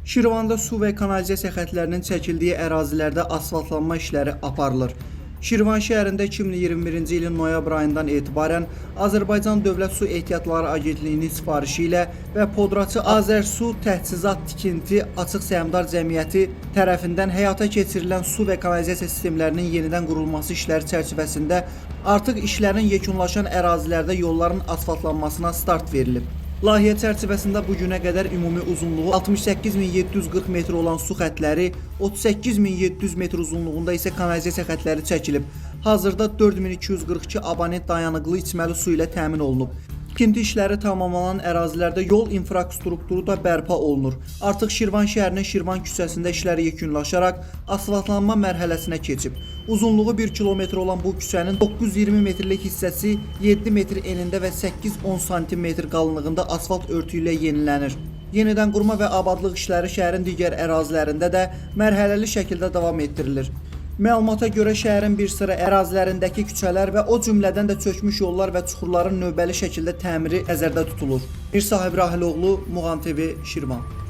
Şirvanda su və kanalizasiya xətlərinin çəkildiyi ərazilərdə asfaltlanma işləri aparılır. Şirvan şəhərində 2021-ci ilin noyabr ayından etibarən Azərbaycan Dövlət Su Ehtiyatları Agentliyinin sifarişi ilə və Podratçı Azərsu Təchizat Tikinti Açıq Səhmdar Cəmiyyəti tərəfindən həyata keçirilən su və kanalizasiya sistemlərinin yenidən qurulması işləri çərçivəsində artıq işlərin yekunlaşan ərazilərdə yolların asfaltlanmasına start verilib. Layihə çərçivəsində bu günə qədər ümumi uzunluğu 68740 metr olan su xətləri, 38700 metr uzunluğunda isə kanalizasiya xətləri çəkilib. Hazırda 4242 abonent dayanıqlı içməli su ilə təmin olunub. Tikinti işləri tamamlanan ərazilərdə yol infrastrukturu da bərpa olunur. Artıq Şirvan şəhərinin Şirvan küçəsində işlər yekunlaşaraq asfaltlanma mərhələsinə keçib. Uzunluğu 1 kilometr olan bu küçənin 920 metrlik hissəsi 7 metr enində və 8-10 sm qalınlığında asfalt örtüyü ilə yenilənir. Yenidən qurma və abadlıq işləri şəhərin digər ərazilərində də mərhələli şəkildə davam etdirilir. Məlumata görə şəhərin bir sıra ərazilərindəki küçələr və o cümlədən də çökmüş yollar və çuxurların növbəli şəkildə təmiri nəzərdə tutulur. Mirsahib Rahiloğlu, Muğan TV, Şirvan.